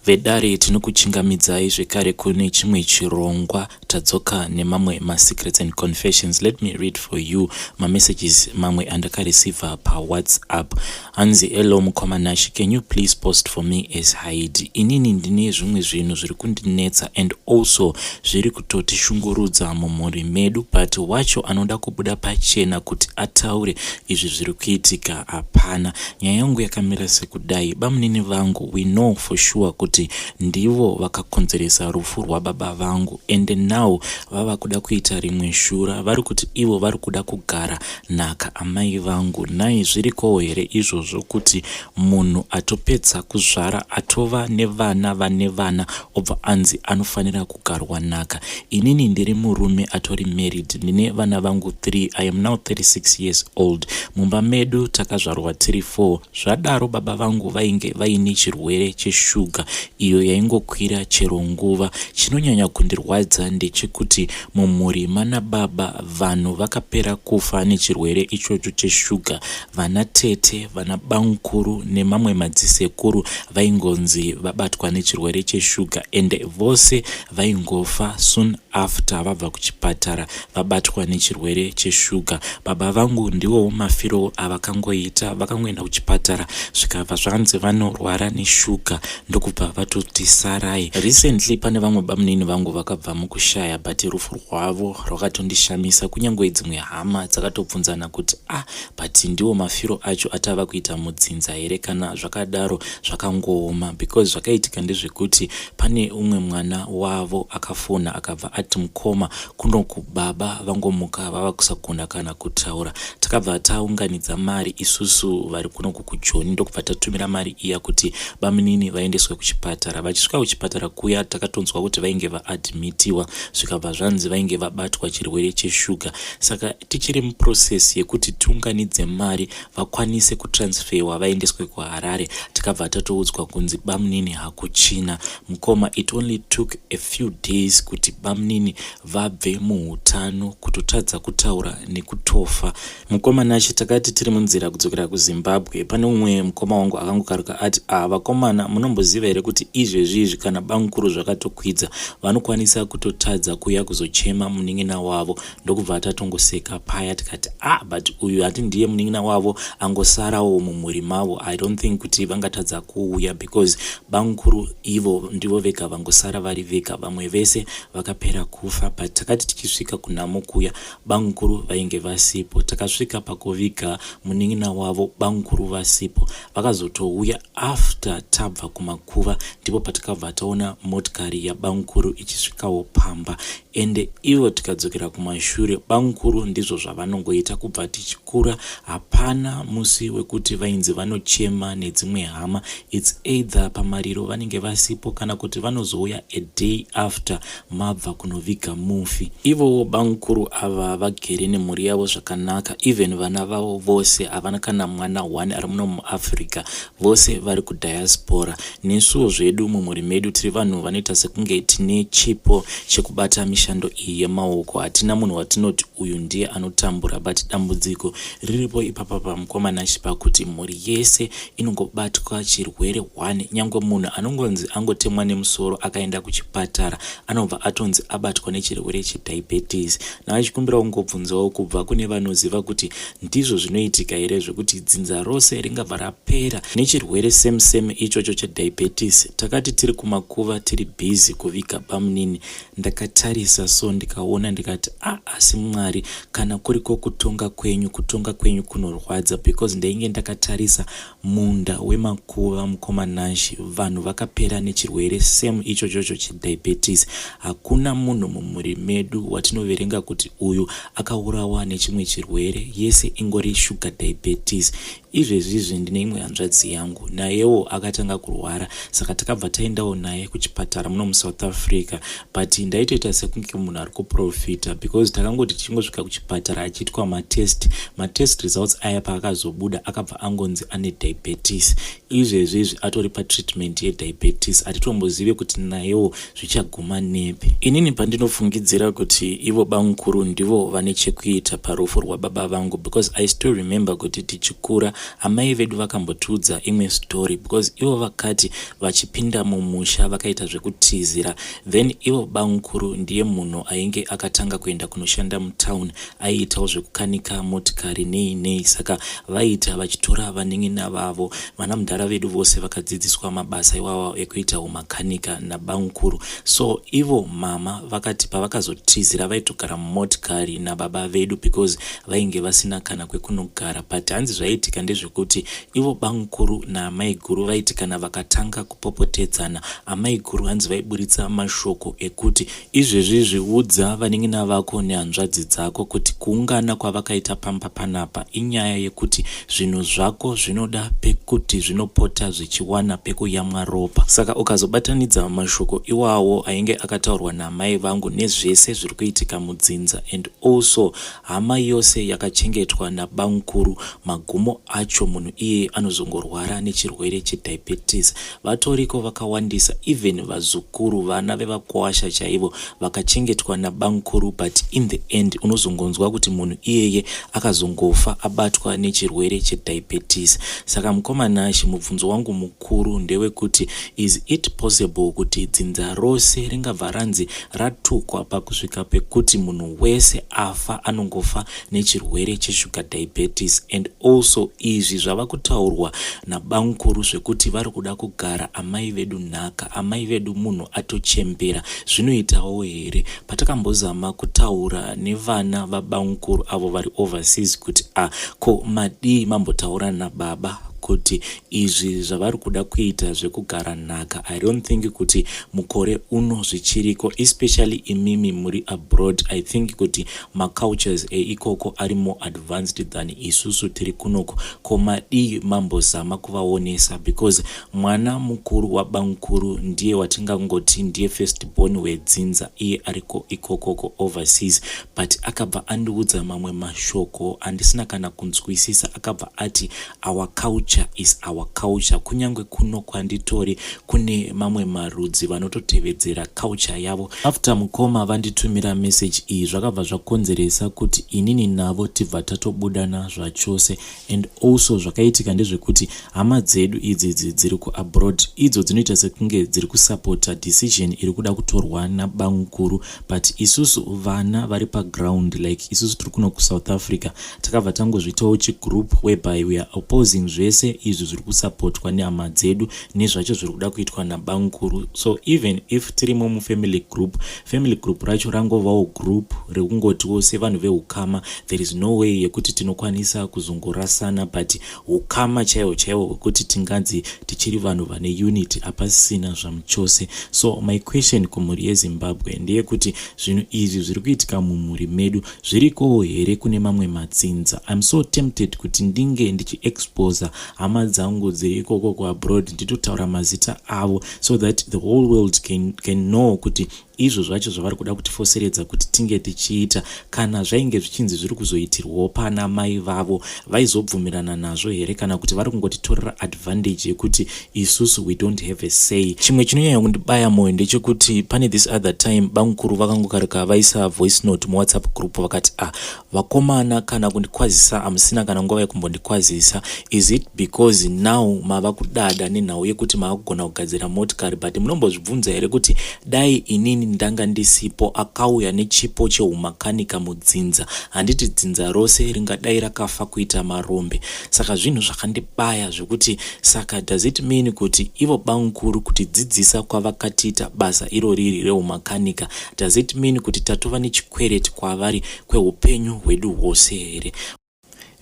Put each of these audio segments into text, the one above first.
Vedare tinokuchingamidzai zvekare kune chimwe chirongwa. Tadzoka nemamwe masecrets and confessions. Let me read for you mamessages mamwe andakareceiver paWhatsApp. Hanzi, "Hello mukoma Nash, can you please post for me as hide? Inini ndine zvimwe zvinhu zviri kundinetsa and also zviri kutotishungurudza mumhuri medu, but wacho anoda kubuda pachena kuti ataure izvi zviri kuitika hapana. Nyaya yangu yakamira sekudai. Bamunini vangu, we know for sure kuti ndivo vakakonzeresa rufu rwababa vangu, and now vava kuda kuita rimwe shura. Vari kuti ivo vari kuda kugara nhaka amai vangu. Nhai, zvirikowo here izvozvo kuti munhu atopedza kuzvara, atova nevana vane vana, obva anzi anofanira kugarwa nhaka? Inini ndiri murume atori married, ndine vana vangu 3. I am now 36 years old. Mumba medu takazvarwa tiri 4. Zvadaro, baba vangu vainge vaine chirwere cheshuga iyo yaingokwira chero nguva. Chinonyanya kundirwadza ndechekuti mumhuri mana baba vanhu vakapera kufa nechirwere ichocho cheshuga. Vana tete, vana bamukuru nemamwe madzisekuru vaingonzi vabatwa nechirwere cheshuga, ende vose vaingofa soon after vabva kuchipatara vabatwa nechirwere cheshuga. Baba vangu ndiwowo mafiro avakangoita. Vakangoenda kuchipatara, zvikabva zvanzi vanorwara neshuga, ndokubva vatoti sarai. Recently pane vamwe bamunini vangu vakabva mukushaya, but rufu rwavo rwakatondishamisa. Kunyange dzimwe hama dzakatobvunzana kuti, 'Ah, but ndiwo mafiro acho atava kuita mudzinza here? Kana zvakadaro zvakangooma,' because zvakaitika ndezvekuti pane umwe mwana wavo akafona, akabva ati, 'Mukoma, kunoku baba vangomuka vava kusagona kana kutaura.' Takabva taunganidza mari isusu vari kunoku kuJoni, ndokubva tatumira mari iya kuti bamunini vaendeswe kuchipatara. Vachisvika kuchipatara kuya, takatonzwa kuti vainge vaadmitiwa, zvikabva zvanzi vainge vabatwa chirwere cheshuga. Saka tichiri muprocess yekuti tiunganidze mari vakwanise kutransferwa vaendeswe kuHarare, takabva tatoudzwa kunzi bamunini hakuchina. Mukoma, it only took a few days kuti bamunini vabve muutano, kutotadza kutaura nekutofa. Mukoma Nashi, takati tiri munzira kudzokera kuZimbabwe, pane umwe mukoma wangu akangokaruka ati, 'Ah, vakomana, munomboziva here kuti izvezvi izvi kana bamukuru zvakatokwidza, vanokwanisa kutotadza kuuya kuzochema munin'ina wavo?' Ndokubva tatongoseka paya, tikati, 'Ah, but uyu hati ndiye munin'ina wavo angosarawo mumhuri mavo. I don't think kuti vangatadza kuuya, because bamukuru ivo ndivo vega vangosara vari vega, vamwe vese vakapera kufa.' But takati tichisvika kunhamo kuya, bamukuru vainge vasipo. Takasvika pakuviga munin'ina wavo bamukuru vasipo. Vakazotouya after tabva kumakuva. Ndipo patakabva taona motikari yabamukuru ichisvikawo pamba. Ende ivo, tikadzokera kumashure, bamukuru ndizvo zvavanongoita kubva tichikura. Hapana musi wekuti vainzi vanochema nedzimwe hama. It's either pamariro vanenge vasipo, kana kuti vanozouya a day after mabva kunoviga mufi. Ivowo bamukuru ava vagere nemhuri yavo zvakanaka. Even vana vavo vose, havana kana mwana one ari muno muAfrica, vose vari kudiaspora. Nesuwo zvedu mumhuri medu tiri vanhu vanoita sekunge tine chipo chekubata mishando iyi yemaoko. Hatina munhu watinoti uyu ndiye anotambura, but dambudziko riripo ipapa pamukoma Nashi pakuti mhuri yese inongobatwa chirwere 1. Nyange munhu anongonzi angotemwa nemusoro, akaenda kuchipatara, anobva atonzi abatwa nechirwere chediabetes. Navachikumbira kungobvunzawo kubva kune vanoziva kuti ndizvo zvinoitika here zvekuti dzinza rose ringabva rapera nechirwere same same ichocho chediabetes? Takati tiri kumakuva, tiri busy kuviga bamunini, ndakatarisa so, ndikaona, ndikati, 'A, ah, asi Mwari, kana kuriko kutonga kwenyu, kutonga kwenyu kunorwadza,' because ndainge ndakatarisa munda wemakuva, mukoma Nashi, vanhu vakapera nechirwere same ichochocho chediabetes. Hakuna munhu mumhuri medu watinoverenga kuti uyu akaurawa nechimwe chirwere, yese ingori sugar diabetes. Izvezvizvi ndine imwe hanzvadzi yangu, nayewo akatanga kurwara, saka takabva taendawo naye kuchipatara muno muSouth Africa. But ndaitoita sekunge munhu ari kuprofita, because takangoti tichingosvika kuchipatara achiitwa matest, matest results aya paakazobuda, akabva angonzi ane diabetes. Izvezvizvi atori patreatment yediabetes. Hatitombozive kuti nayewo zvichaguma nepi. Inini pandinofungidzira kuti ivo bamukuru ndivo vane chekuita parufu rwababa vangu. vangu, because I still remember kuti tichikura amai vedu vakambotiudza imwe story, because ivo vakati vachipinda mumusha vakaita zvekutizira. Then ivo bamukuru ndiye munhu ainge akatanga kuenda kunoshanda mutown, aiitawo zvekukanika motikari nei nei. Saka vaiita vachitora vanin'ina vavo, vana mudhara vedu vose vakadzidziswa mabasa iwawa ekuita umakanika nabamukuru. So ivo mama vakati pavakazotizira vaitogara mumotikari nababa vedu because vainge vasina kana kwekunogara. But hanzi zvaiitika ndezvekuti ivo bamukuru naamaiguru vaiti kana vakatanga kupopotedzana, amaiguru hanzi vaiburitsa mashoko ekuti, "Izvezvi zviudza vanin'ina vako nehanzvadzi dzako kuti kuungana kwavakaita pamba panapa inyaya yekuti zvinhu zvako zvinoda pekuti zvinopota zvichiwana pekuyamwa ropa." Saka ukazobatanidza mashoko iwawo ainge akataurwa namai vangu nezvese zviri kuitika mudzinza, and also hama yose yakachengetwa nabamukuru, magumo acho munhu iyeye anozongorwara nechirwere chediabetes. Vatoriko vakawandisa, even vazukuru, vana vevakwasha chaivo vakachengetwa nabamukuru, but in the end unozongonzwa kuti munhu iyeye akazongofa abatwa nechirwere chediabetes. Saka mukoma Nashi, mubvunzo wangu mukuru ndewekuti, is it possible kuti dzinza rose ringabva ranzi ratukwa pakusvika pekuti munhu wese afa anongofa nechirwere chesugar diabetes? And also izvi zvava kutaurwa nabamukuru zvekuti vari kuda kugara amai vedu nhaka, amai vedu munhu atochembera, zvinoitawo here? Patakambozama kutaura nevana vabamukuru avo vari overseas kuti a ko madii mambotaura nababa kuti izvi zvavari kuda kuita zvekugara nhaka, I don't think kuti mukore uno zvichiriko, especially imimi muri abroad. I think kuti macultures eikoko ari more advanced than isusu tiri kunoko. Ko madii mambozama kuvaonesa? Because mwana mukuru wabamukuru ndiye watingangoti ndiye first born wedzinza, iye ariko ikokoko overseas, but akabva andiudza mamwe mashoko andisina kana kunzwisisa. Akabva ati, "Our culture is our culture. Kunyange kuno kwanditori kune mamwe marudzi vanototevedzera culture yavo." After mukoma vanditumira message iyi, zvakabva zvakonzeresa kuti inini navo tibva tatobudana zvachose. And also zvakaitika ndezvekuti hama dzedu idzidzi dziri kuabroad, idzo dzinoita sekunge dziri kusapota decision iri kuda kutorwa nabamukuru, but isusu vana vari paground, like isusu tiri kuno kuSouth Africa, takabva tangozviitawo chigroup whereby we are opposing zvese izvi zviri kusapotwa nehama dzedu nezvacho zviri kuda kuitwa nabamukuru. So even if tirimo mufamily group, family group racho rangovawo group rekungotiwo sevanhu veukama. There is no way yekuti tinokwanisa kuzongorasana, but ukama chaihwo chaihwo hwekuti tinganzi tichiri vanhu vane unity hapasisina zvamuchose. So my question kumhuri yeZimbabwe ndeyekuti zvinhu izvi zviri kuitika mumhuri medu zvirikowo here kune mamwe madzinza? I'm so tempted kuti ndinge ndichiexposa hama dzangu dziri ikoko kuabroad, nditotaura mazita avo so that the whole world can know kuti izvo zvacho zvavari kuda kutifoseredza kuti tinge tichiita, kana zvainge zvichinzi zviri kuzoitirwawo pana mai vavo, vaizobvumirana nazvo here, kana kuti vari kungotitorera advantage yekuti isusu we don't have a say? Chimwe chinonyanya kundibaya mwoyo ndechekuti pane this other time bamukuru vakangokarika vaisa voice note muWhatsApp group, vakati, "Ah, vakomana, kana kundikwazisa hamusina kana nguva yekumbondikwazisa. Is it because now mava kudada nenhau yekuti mava kugona kugadzira motikari? But munombozvibvunza here kuti dai inini ndanga ndisipo akauya nechipo cheumakanika mudzinza, handiti dzinza rose ringadai rakafa kuita marombe?" Saka zvinhu zvakandibaya zvekuti, saka does it mean kuti ivo bamukuru kutidzidzisa kwavakatiita basa iro riri reumakanika, does it mean kuti tatova nechikwereti kwavari kweupenyu hwedu hwose here?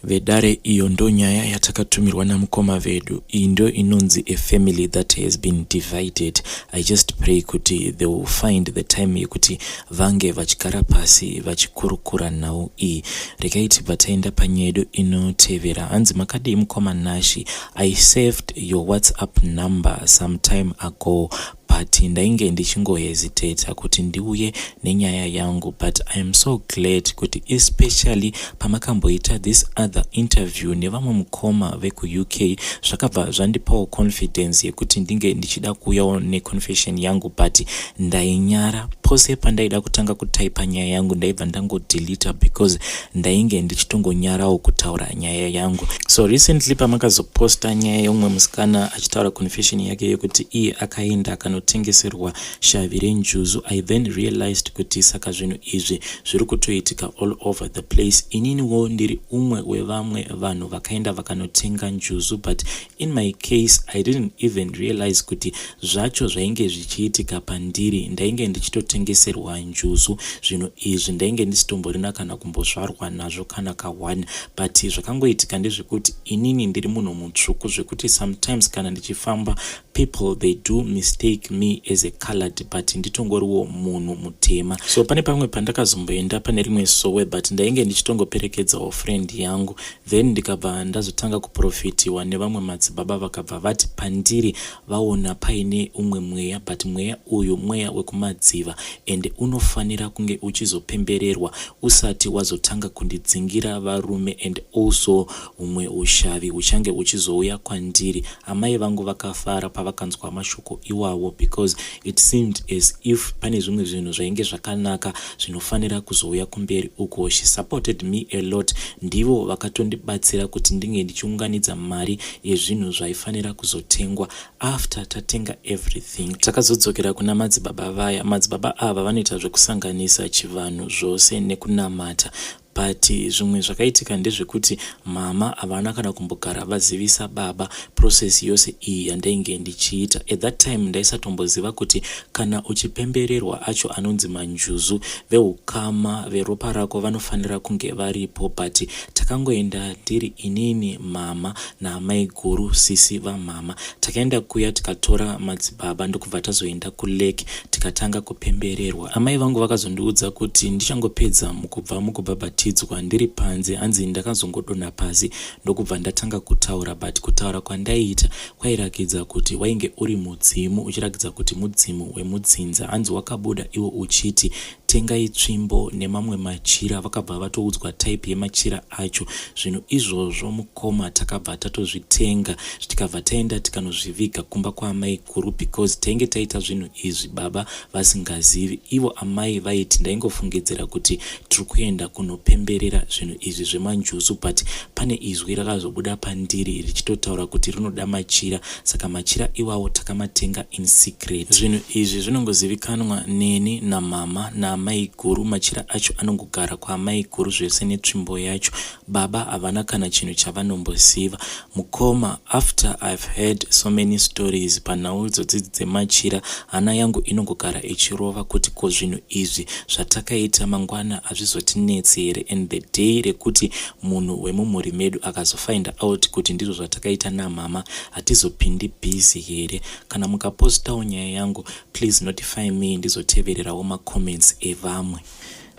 Vedare, iyo ndo nyaya yatakatumirwa namukoma vedu. Iyi ndo inonzi a family that has been divided. I just pray kuti they will find the time yekuti vange vachigara pasi vachikurukura nhau iyi. Regai tibva taenda panyaya yedu inotevera. Hanzi, "Makadii mukoma Nashi? I saved your WhatsApp number some time ago, but But ndainge ndichingohesitata kuti ndiuye nenyaya yangu, but I am so glad kuti especially pamakamboita this other interview nevamwe mukoma vekuUK, zvakabva zvandipawo confidence yekuti ndinge ndichida kuuyawo neconfession yangu. But ndainyara. Pose pandaida kutanga kutaipa nyaya yangu, ndaibva ndangodelita because ndainge ndichitongonyarawo kutaura nyaya yangu. So recently pamakazoposta nyaya yeumwe musikana achitaura confession yake yekuti iye akaenda akanotengeserwa shavi renjuzu, I then realized kuti saka zvinhu izvi zviri kutoitika all over the place. Ininiwo ndiri umwe wevamwe vanhu vakaenda vakanotenga njuzu, but in my case I didn't even realize kuti zvacho zvainge zvichiitika pandiri. Ndainge ndichitotengeserwa njuzu. Zvinhu izvi ndainge ndisitomborina kana kumbozvarwa nazvo kana ka1, but zvakangoitika ndezvekuti inini ndiri munhu mutsvuku, zvekuti sometimes kana ndichifamba, people, they do mistake me as a colored, but nditongoriwo munhu mutema. So pane pamwe pandakazomboenda pane rimwe sowe, but ndainge ndichitongoperekedzawo friend yangu. Then ndikabva ndazotanga kuprofitiwa nevamwe madzibaba. Vakabva vati pandiri vaona paine umwe mweya, but mweya uyu mweya wekumadziva and unofanira kunge uchizopembererwa usati wazotanga kundidzingira varume and also humwe ushavi huchange huchizouya kwandiri. Amai vangu vakafara pavakanzwa mashoko iwawo because it seemed as if pane zvimwe zvinhu zvainge zvakanaka zvinofanira kuzouya kumberi uko. She supported me a lot. Ndivo vakatondibatsira kuti ndinge ndichiunganidza mari yezvinhu zvaifanira kuzotengwa. After tatenga everything, takazodzokera kuna madzibaba vaya. Madzibaba ava vanoita zvekusanganisa chivanhu zvose nekunamata, but zvimwe zvakaitika ndezvekuti mama havana kana kumbogara vazivisa baba process yose iyi yandainge ndichiita. At that time ndaisatomboziva kuti kana uchipembererwa acho anonzi manjuzu, veukama veropa rako vanofanira kunge varipo. But takangoenda ndiri inini, mama naamai guru, sisi vamama. Takaenda kuya tikatora madzibaba, ndokubva tazoenda kulake, tikatanga kupembererwa. Amai vangu vakazondiudza kuti ndichangopedza mukubva mukubhabhatidzwa, ndiri panze, hanzi ndakazongodonha pasi, ndokubva ndatanga kutaura. But kutaura kwandaiita kwairakidza kuti wainge uri mudzimu, uchirakidza kuti mudzimu wemudzinza. Hanzi wakabuda iwo uchiti, "Tengai tsvimbo nemamwe machira." Vakabva vatoudzwa type yemachira acho. Zvinhu izvozvo, mukoma, takabva tatozvitenga, tikabva taenda tikanozviviga kumba kwaamai guru because tainge taita zvinhu izvi baba vasingazivi. Ivo amai vaiti ndaingofungidzira kuti tiri kuenda kunopemberera zvinhu izvi zvemanjuzu, but pane izwi rakazobuda pandiri richitotaura kuti rinoda machira. Saka machira iwawo takamatenga in secret. Zvinhu izvi zvinongozivikanwa neni namama naamai guru. Machira acho anongogara kwaamai guru zvese netsvimbo yacho. Baba havana kana chinhu chavanomboziva. Mukoma, after I've heard so many stories panhau idzodzi dzemachira, hana yangu inongogara ichirova kuti ko zvinhu izvi zvatakaita mangwana hazvizotinetsi here? And the day rekuti munhu wemumhuri medu akazofind out kuti ndizvo zvatakaita namama, hatizopindi busy here? Kana mukapostawo nyaya yangu, please notify me, ndizotevererawo macomments evamwe.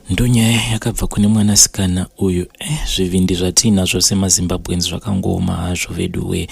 Ndonyaya yakabva kune mwanasikana uyu. Zvivindi zvatiinazvo semaZimbabweans zvakangooma hazvo vedu we.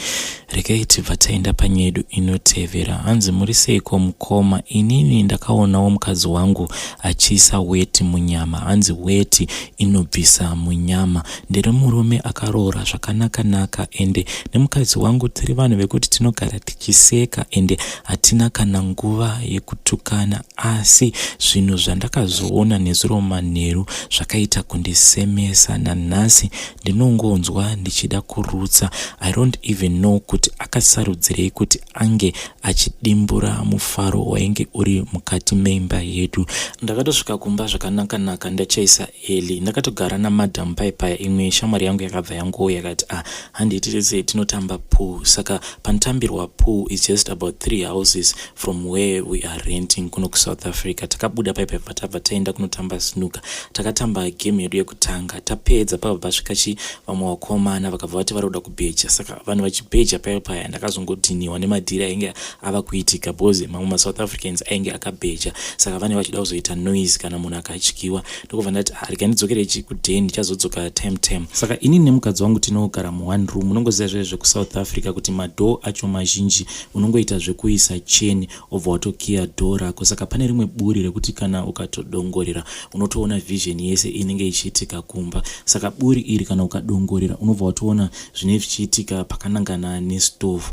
Regai tibva taenda panyaya yedu inotevera. Hanzi, "Muri seiko mukoma? Inini ndakaonawo mukadzi wangu achiisa weti munyama. Hanzi weti inobvisa munyama. Ndiri murume akaroora zvakanaka-naka, ende nemukadzi wangu tiri vanhu vekuti tinogara tichiseka, ende hatina kana nguva yekutukana. Asi zvinhu zvandakazoona nezuro manheru zvakaita kundisemesa. Nanhasi ndinongonzwa ndichida kurutsa. I don't even know kuti akasarudzirei kuti ange achidimbura mufaro wainge uri mukati meimba yedu. Ndakatosvika kumba zvakanaka-naka, ndachaisa early. Ndakatogara namadam paipaya. Imwe shamwari yangu yakabva yangouya, yakati, 'Ah, handiti sei tinotamba pool.' Saka panotambirwa pool is just about three houses from where we are renting kuno kuSouth Africa. Takabuda paipaipa, tabva taenda kunotamba snooker. yoga. Takatamba game yedu yekutanga, tapedza pabva pasvika chi vamwe vakomana vakabva vati vari kuda kubheja. Saka vanhu vachibheja paya paya ndakazongodhiniwa nemadhiri ainge ava kuitika because mamwe maSouth Africans ainge akabheja, saka vane vachida kuzoita noise kana munhu akatyiwa. Ndokubva ndati, ah, rega ndidzokere chi kuden, ndichazodzoka time time. Saka inini nemukadzi wangu tinogara muone room. Unongoziva zvezvo zvekuSouth Africa kuti madoor acho mazhinji unongoita zvekuisa cheni obva watokiya door rako. Saka pane rimwe buri rekuti kana ukatodongorera unotoona vision yese inenge ichiitika kumba. Saka buri iri kana ukadongorera unobva watoona zvinenge zvichiitika pakanangana nestove.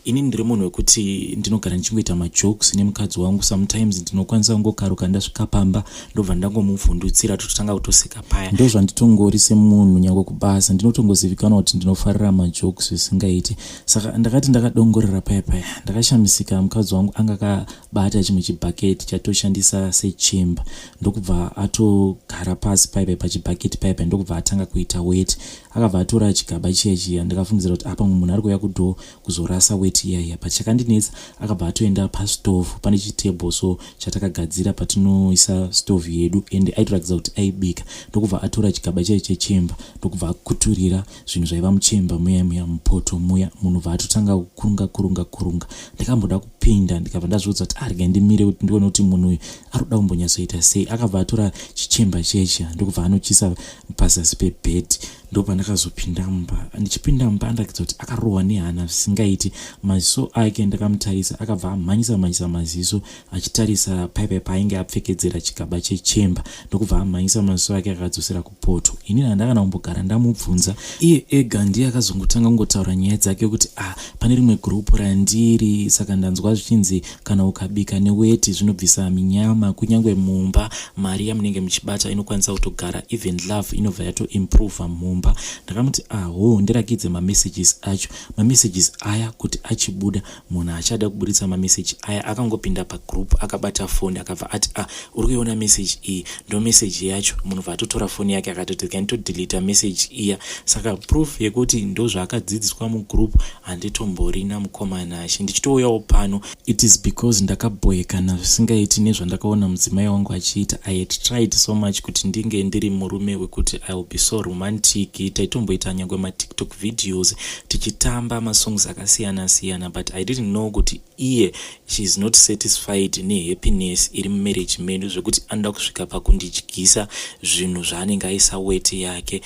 Inini ndiri munhu wekuti ndinogara ndichingoita majokes nemukadzi wangu. Sometimes ndinokwanisa kungokaruka ndasvika pamba, ndobva ndangomuvhundutsira, tototanga kutoseka paya. Ndozvanditongori semunhu, nyange kubasa ndinotongozivikanwa kuti ndinofarira majokes zvisingaiti. Saka ndakati ndakadongorera paya paya, ndakashamisika mukadzi wangu anga akabata chimwe chibhaketi chatoshandisa sechemba, ndokubva atogara pasi paipai pachibhaketi paipai, ndokubva atanga kuita weti. Akabva atora chigaba chiya chiya. Ndikafungidzira kuti apa munhu ari kuuya kudoor kuzorasa weti iya iya, but chakandinetsa, akabva atoenda pastove. Pane chitable so chatakagadzira patinoisa stove yedu, ende aitoratidza kuti aibika, ndokubva atora chigaba chiya chechemba, ndokubva akuturira zvinhu zvaiva muchemba muya muya mupoto muya. Munhu bva atotanga kukurunga kurunga kurunga. Ndakamboda kupinda, ndikabva ndazviudza kuti arega ah, ndimire kuti ndione kuti munhu uyu ari kuda kumbonyatsoita sei. Akabva atora chichemba checha, ndokubva anochisa pazasi pebhedhi. Ndopandakazopinda mumba. Ndichipinda mumba, andirakidza kuti akarohwa nehana zvisingaiti. Maziso ake ndakamutarisa, akabva amhanyisa mhanyisa maziso achitarisa paipai paainge apfekedzera chigaba chechemba, ndokubva amhanyisa maziso ake akadzosera kupoto. Inini handakana kumbogara ndamubvunza. Iye ega ndiye akazongotanga kungotaura nyaya dzake kuti, ah, pane rimwe gurupu randiri, saka ndanzwa zvichinzi kana ukabika neweti zvinobvisa minyama, kunyange mumba mari yamunenge muchibata inokwanisa kutogara, even love inobva yatoimprova mumba. Ndakamuti, aho, ndirakidze mamessages acho. Mamessages aya kuti achibuda, munhu achada kuburitsa mameseji aya, akangopinda pagroup akabata foni, akabva ati, ah, uri kuiona meseji iyi? Ndo meseji yacho. Munhu bva atotora foni yake akatoti kanitodelita meseji iya. Saka proof yekuti ndo zvaakadzidziswa mugroup handitomborina. Mukomana, ndichitouyawo pano, it is because ndakabhoekana zvisingaiti nezvandakaona mudzimai wangu achiita. I had tried so much kuti ndinge ndiri murume wekuti I will be so romantic. Taitomboita nyangwe maTikTok videos tichitamba masongs akasiyana siyana, but I didn't know kuti iye she is not satisfied nehappiness iri mumarriage medu, zvekuti anoda kusvika pakundidyisa zvinhu zvaanenge aisa weti yake.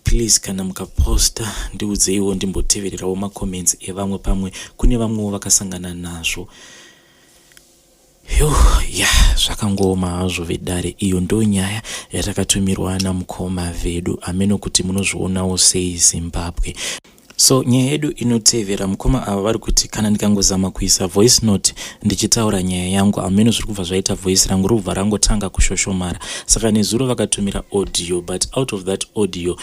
Please, kana mukaposta ndiudzeiwo, ndimbotevererawo macomments evamwe, pamwe kune vamwewo vakasangana nazvo. Yo ya, zvakangooma hazvo vedare. Iyo ndo nyaya yatakatumirwa namukoma vedu. Ameno kuti munozvionawo sei, Zimbabwe. So nyaya yedu inotevera, mukoma ava vari kuti kana ndikangozama kuisa voice note ndichitaura nyaya yangu, hameno zviri kubva zvaita, voice rangu riri kubva rangotanga kushoshomara. Saka nezuro vakatumira audio, but out of that audio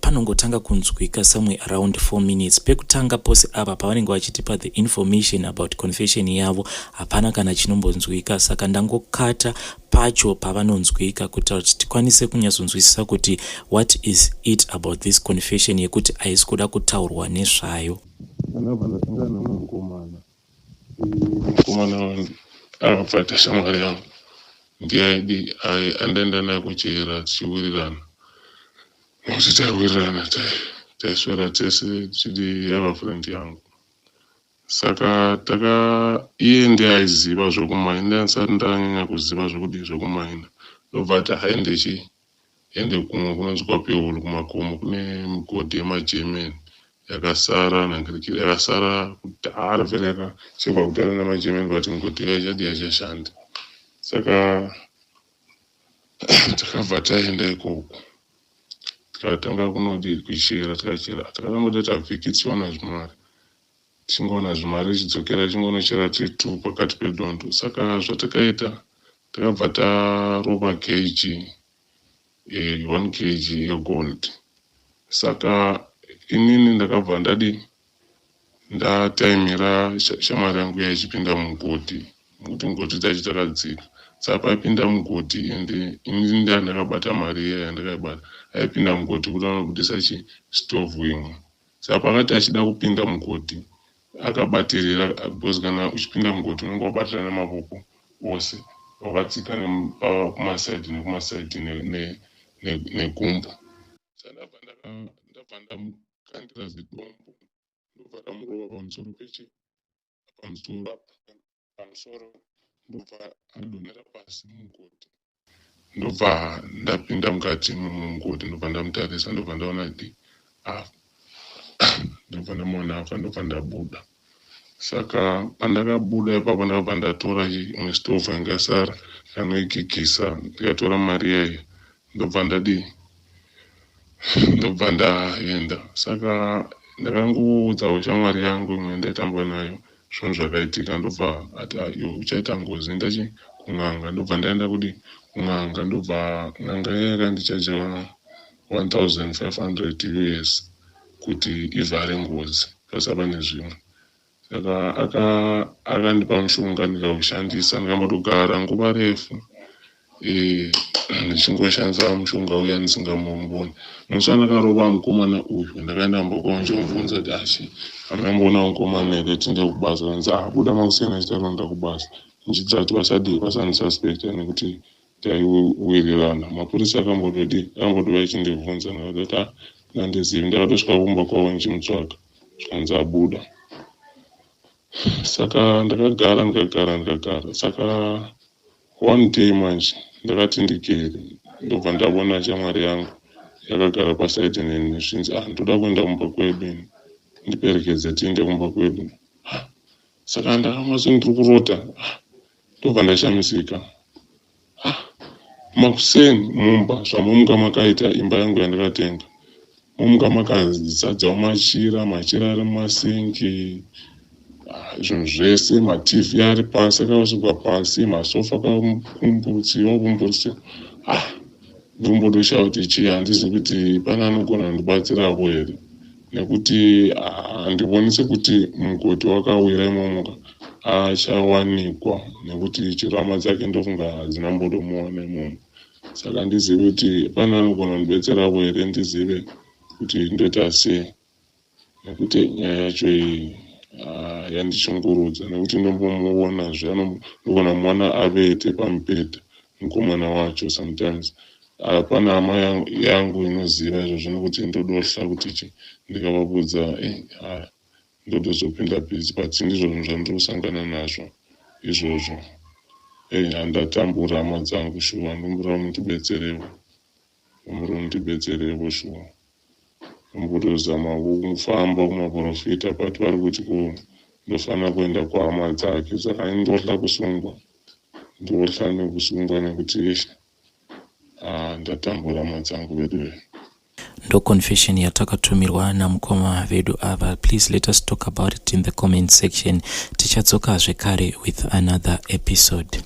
panongotanga kunzwika somewhere around 4 minutes. Pekutanga pose apa pavanenge vachitipa the information about confession yavo, hapana kana chinombonzwika. Saka ndangokata pacho pavanonzwika kuitira kuti tikwanise kunyatsonzwisisa kuti what is it about this confession yekuti haisi kuda kutaurwa nezvayo. Ndakabva ndasangana nemukomana. Mukomana akabva aita shamwari yangu, ndiye aidi andaenda naye kuchera tichiwirirana, nekuti taiwirirana, taiswera tese tichidi, yava friend yangu. Saka taka iye ndiye aiziva zvekumaina, ndisati ndanyanya kuziva zvekudii zvekumaina. Ndobva ati haende chi ende kumwe kunonzi kwaPehulu, kumakomo, kune migodhi yemaGerman yakasara nhangirikiri, yakasara kudhara vhele, yakachekwa kudhara nemaGerman, but migodhi iya ichadi yachashanda. Saka takabva taenda ikoko, tikatanga kunodi kuchera. Tikachera, takatangotoita vhiki tichiwana zvimari, tichingowana zvimari, tichidzokera, tichingonochera tiri two pakati pedondo. Saka zvatakaita, takabva tarova kg 1 kg yegold. Saka inini ndakabva ndadi ndataimira shamwari yangu yaichipinda mugodhi, nekuti mugodhi dzacho dzakadzika. Saka paipinda mugodhi, ende inini ndaa ndakabata mari iya yandakaibata, aipinda mugodhi kuti anobudisa chi stovhu imwe. Saka pakati achida kupinda mugodhi akabatirira, because kana uchipinda mugodhi unenge wabatira nemavoko ose. Wakatsika kumasaidhi nekumasaidhi negumbo. Saka ndabva ndabva ndamukandira zidombo, ndobva ndamurova pamusoro pechi pamusoro apa, pamusoro, ndobva adonhera pasi mumugodhi. Ndobva ndapinda mukati mumugodhi, ndobva ndamutarisa, ndobva ndaona kuti afa. Ndobva ndamuona afa, ndobva ndabuda. Saka pandakabuda ipapo, ndakabva ndatora imwe stove yanga yasara, ndikanoigigisa, ndikatora mari yayo, ndobva ndadii, ndobva ndaenda. Saka ndakangoudzawo shamwari yangu imwe yandaitamba nayo zvinhu zvakaitika, ndobva ati, "Ah, iwe uchaita ngozi, enda chi kun'anga." Ndobva ndaenda kudi kun'anga, ndobva n'anga iya yakandichaja 1500 US kuti ivhare ngozi, pasava nezvimwe. Saka akandipa mushonga, ndikaushandisa, ndikambotogara nguva refu ndichingoshandisa mushonga uya ndisingamuoni. Musi wandakarova mukomana uyu, ndakaenda kumba ndichimubvunza kuti, "Ashi, hamuna mukomana here, tiende kubasa?" Kanzi, "Abuda makuseni achitaronda kubasa," ndichiitira kuti vasadii, vasandisuspecta, nekuti taiwirirana. Mapurisa akambotodi akambotouya achindibvunza, ndakati, "Ah, handizivi." Ndakatosvika kumba kwavo ndichimutsvaga, zvikanzi abuda. Saka ndakagara, ndikagara, ndikagara. Saka one day manje ndakati ndigere, ndobva ndaona shamwari yangu yakagara pasaidi neni, zvinzi, "Ah, ndoda kuenda kumba kwedu ini, ndiperekedze tiende kumba kwedu." Ah, saka ndakamazi ndiri kurota. Ah, ndobva ndashamisika. Ah, makuseni mumba zvamomuka makaita imba yangu yandakatenga, momuka makazadzawo machira, machira ari mumasinki, ah, zvinhu zvese, maTV ari pasi, akasukwa pasi, masofa akakumburutsiwa kumburutsiwa. Ah, ndombotoshaya kuti chii. Handizi kuti pane anogona kundibatsirawo here, nekuti handioni sekuti mugodhi wakawira imomo achawanikwa, nekuti chero hama dzake ndofunga hadzina mbotomuwana imomo. Saka handizivi kuti pane anogona kundibetserawo here, ndizive kuti ndoita sei, nekuti nyaya yacho iyi yandishungurudza, nekuti ndombomuonazve, ndogona kumuona avete pamubhedha mukomana wacho sometimes. Hapana hama yangu inoziva izvozvo, nekuti ndodohla kuti chi ndikavabudza, ndotozopinda busy. But ndizvo zvinhu zvandiri kusangana nazvo izvozvo. Handatambura, hama dzangu, shuwa. Ndombura mundibetserewo, ndombura mundibetserewo, shuwa. Ndombotozama kufamba kumaprofita, but vari kuti ko ndofanira kuenda kuhama dzake. Saka ndohla kusungwa, ndohla nekusungwa, nekuti ndatambura, hama dzangu vedu. Ndo confession yatakatumirwa namukoma vedu ava. Please let us talk about it in the comment section. Tichadzoka zvekare with another episode.